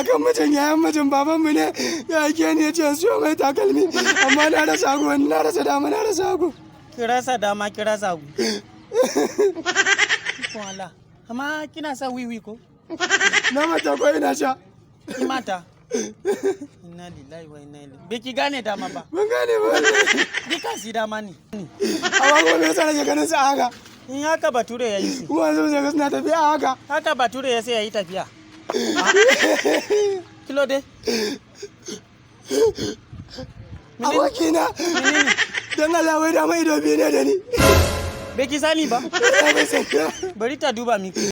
Kakan mijin yayan mijin babanmu ne ya aike ni, ya ce in siyo mai takalmi, amma na rasa hagu, na rasa dama, na rasa hagu. Ki rasa dama, ki rasa hagu. Ikon Allah. Amma kina sa wiwi ko? Na mata ko ina sha. Ki mata. Inna lillahi wa inna ilaihi. Bai ki gane dama ba. Ban gane ba. Duka si dama ne. Amma kuma me yasa nake ganin su a haka? In haka bature ya yi su. Kuma yanzu sai ga suna tafiya a haka. Haka bature ya sai ya yi tafiya. Kilo dai. Abokina, don Allah, wai dama ido biyu ne da ni? Bai ki sani ba. Ya bai sani ba. Bari ta duba miki.